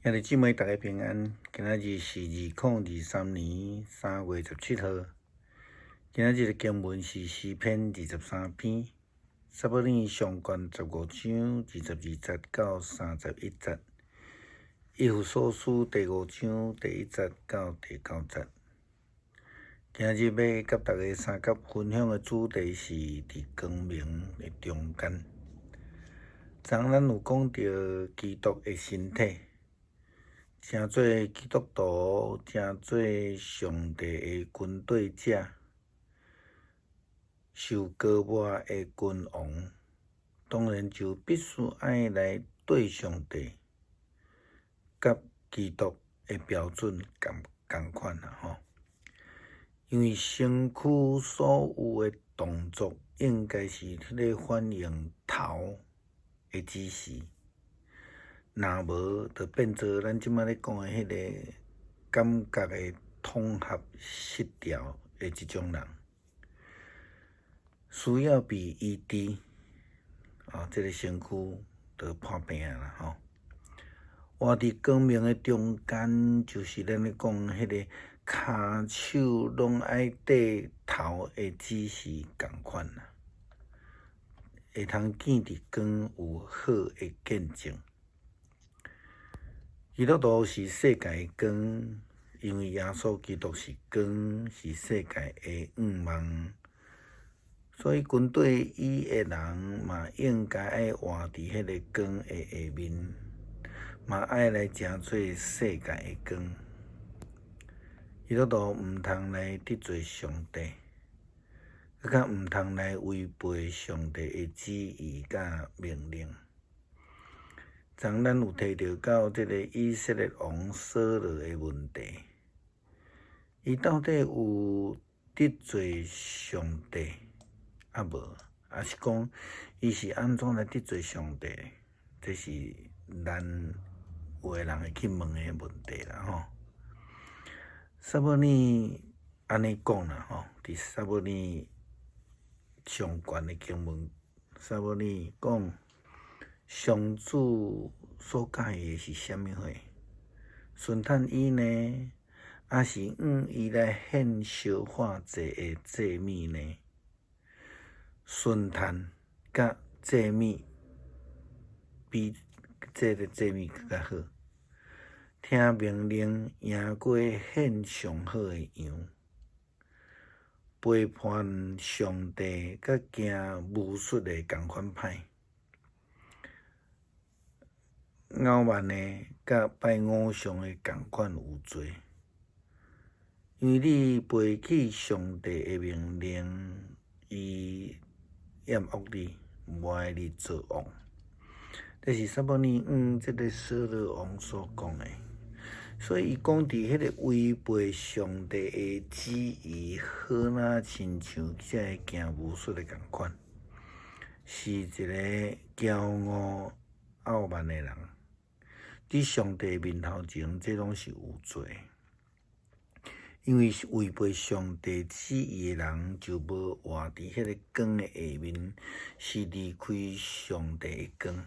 兄弟姊妹，大家平安。今仔日是2023年3月17號。今仔日的經文是詩篇23篇，撒母耳上卷15章22節到31節，以弗所書第五章第一節到第九節。今仔日欲佮大家相佮分享的主題是佇光明的中間。昨咱有講著基督的身體。成做基督徒，成做上帝的軍隊者，受膏抹的君王，當然就必須愛來對上帝佮基督的標準仝仝款啦吼。因為身軀所有的動作，應該是咧反映頭的指示。若無，就變做咱這擺咧講的彼个感覺的統合失調的這種人，需要被醫治，啊，這个身軀就破病啦吼。活佇光明的中間，就是咱咧講彼个跤手攏愛綴頭的指示仝款啦，會通見佇光有好的見證。基督徒是世界的光，因為耶穌基督是光，是世界的向望，所以跟綴伊的人嘛應該愛活佇彼个光的下面，嘛愛來成做世界的光。基督徒毋通來得罪上帝，閣較毋通來違背上帝的旨意佮命令。昨咱有提著到這个以色列王掃羅的問題，伊到底有得罪上帝抑無？抑是講伊是按怎來得罪上帝？這是咱有的人會去問的問題啦吼。撒母耳按呢講啦吼，佇撒母耳上卷的經文，撒母耳講。上主所喜歡的是啥物貨？順趁伊呢，抑是向伊來獻燒化祭的祭物呢？順趁佮祭物比這个祭物閣較好。聽命令贏過獻上好的羊，背叛上帝佮行巫術的仝款歹。傲慢的佮拜偶像的仝款有罪，因為你背棄上帝的命令，伊厭惡你，無愛你做王。這是撒母耳向這个掃羅王所講的，所以伊講佇彼个違背上帝的旨意，好若親像這个行巫術的仝款，是一个驕傲傲慢的人。佇上帝面頭前，這攏是有罪，因為違背上帝旨意的人，就無活佇彼个光的下面，是離開上帝的光。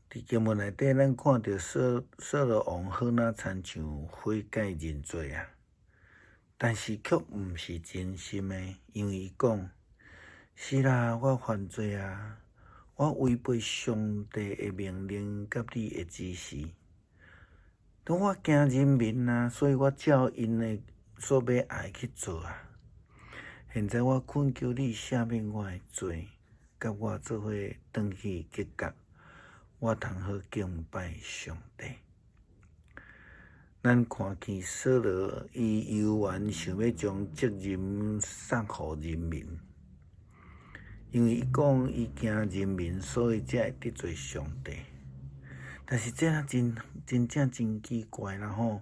佇經文內底，咱看著掃掃羅王好若親像悔改認罪啊，但是卻毋是真心的，因為伊講：是啦，我犯罪啊。我違背上帝的命令佮你的指示，當我驚人民啊，所以我照𪜶的所欲愛去做啊。現在我懇求你赦免我的罪，佮我做伙轉去吉甲，我通好敬拜上帝。咱看見掃羅伊猶原想欲將責任捒予人民。因為伊講伊驚人民，所以才會得罪上帝。但是這真真正真奇怪啦吼！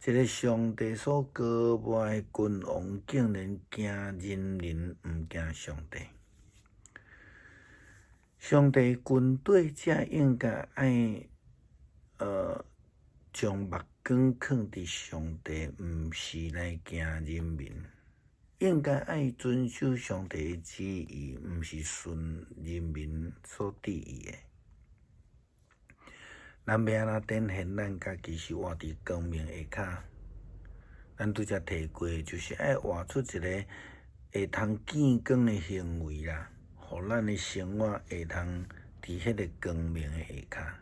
一个上帝所膏抹的君王，竟然驚人民，毋驚上帝。上帝軍隊者應該愛將目光囥佇上帝，毋是來驚人民。應該愛遵守上帝的旨意，毋是順人民所旨意的。咱欲按怎展現咱家己是活佇光明下跤？咱拄才提過，就是愛活出一个會通見光的行為啦，予咱的生活會通佇彼个光明的下跤。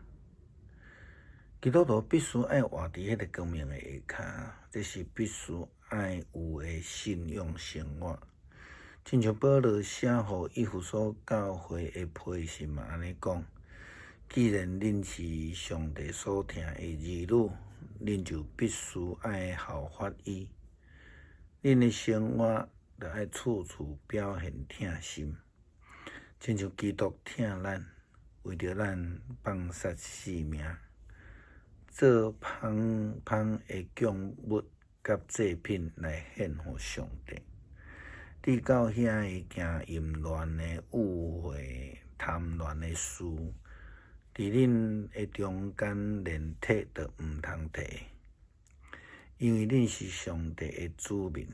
基督徒必須愛活佇彼个光明的下跤，這是必須愛有的信仰生活。親像保羅寫予以弗所教會的批信嘛，按呢講：既然恁是上帝所疼的兒女，恁就必須愛效法伊。恁的生活著愛處處表現疼心，親像基督疼咱，為著咱放捨性命，做芳芳的供物佮祭品來獻予上帝。至到遐个行淫亂的污穢、貪戀的事，佇恁的中間連提都毋通提，因為恁是上帝的子民，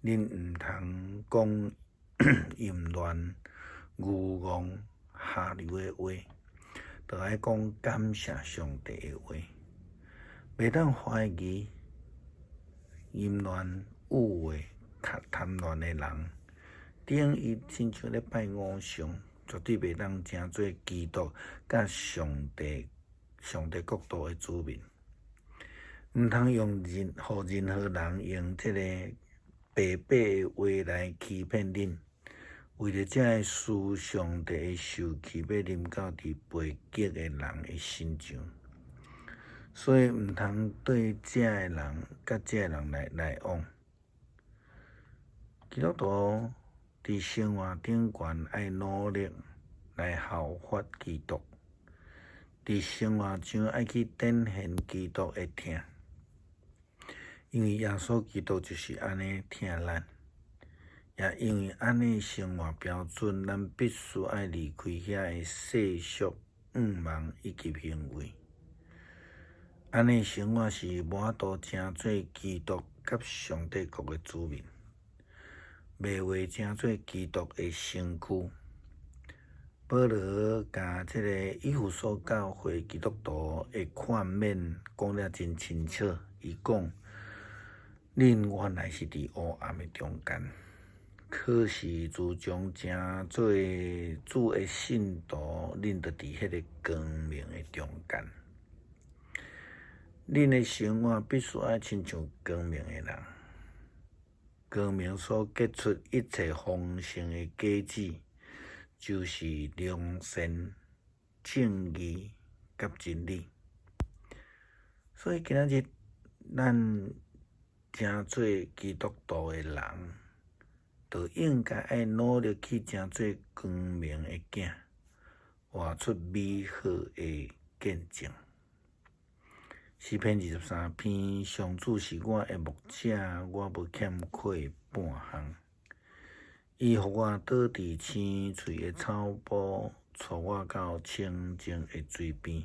恁毋通講淫亂、愚戇、下流的話，著愛講感謝上帝的話。袂當懷疑淫亂、污穢、較貪戀的人，等於親像咧拜偶像，絕對袂當成做基督佮上帝、上帝國度的子民。毋通用任予任何人用這个白白的話來欺騙恁，為著這个事，上帝的受氣欲臨到佇背逆的人的身上，所以毋通對這个人佮這個人來來往。基督徒佇生活頂懸愛努力來效法基督，佇生活上愛去展現基督的疼，因為耶穌基督就是按呢疼咱，也因為按呢生活標準，咱必須愛離開遐个世俗慾望以及行為。按呢生活是無法度成做基督佮上帝國的子民。袂話成做基督的身軀。保羅共這个以弗所教會基督徒的勸勉講得真清楚，伊講：恁原來是佇黑暗的中間，可是自從成做主的信徒，恁就佇彼个光明的中間。恁的生活必須愛親像光明的人。光明所結出一切豐盛的果子，就是良善、正義佮真理。所以今仔日咱成做基督徒的人，就應該愛努力去成做光明的囝，活出美好的見證。詩篇23篇，上主是我的牧者，我無欠缺半項。伊予我倒佇青翠的草埔，帶我到清靜的水邊。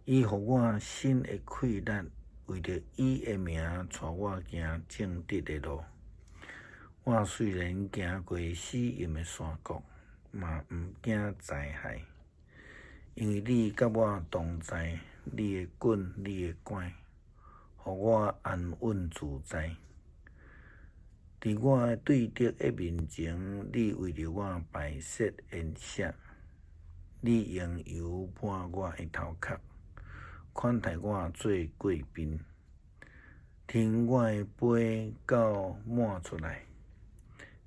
伊予我身的氣力，為著伊的名，帶我行正直的路。我雖然行過死蔭的山谷，嘛毋驚災害，因為你佮我同在。你的棍，你的拐，予我安穩自在。佇我的對敵的面前，你為著我擺設筵席，你用油抹我的頭殼，款待我做貴賓，添我的杯到滿出來。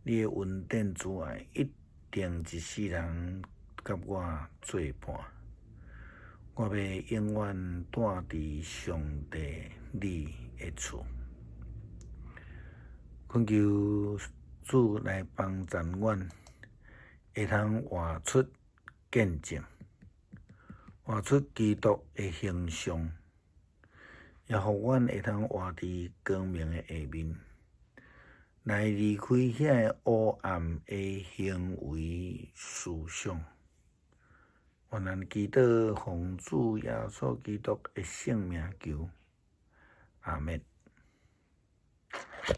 你的恩典慈愛一定一世人佮我做伴。我欲永遠蹛佇上帝你的厝。懇求主來幫贊阮，會通活出見證，活出基督的形象，也予阮會通活佇光明的下面，來離開遐个黑暗的行為思想。願咱祈禱奉主耶穌基督的聖名求，阿們。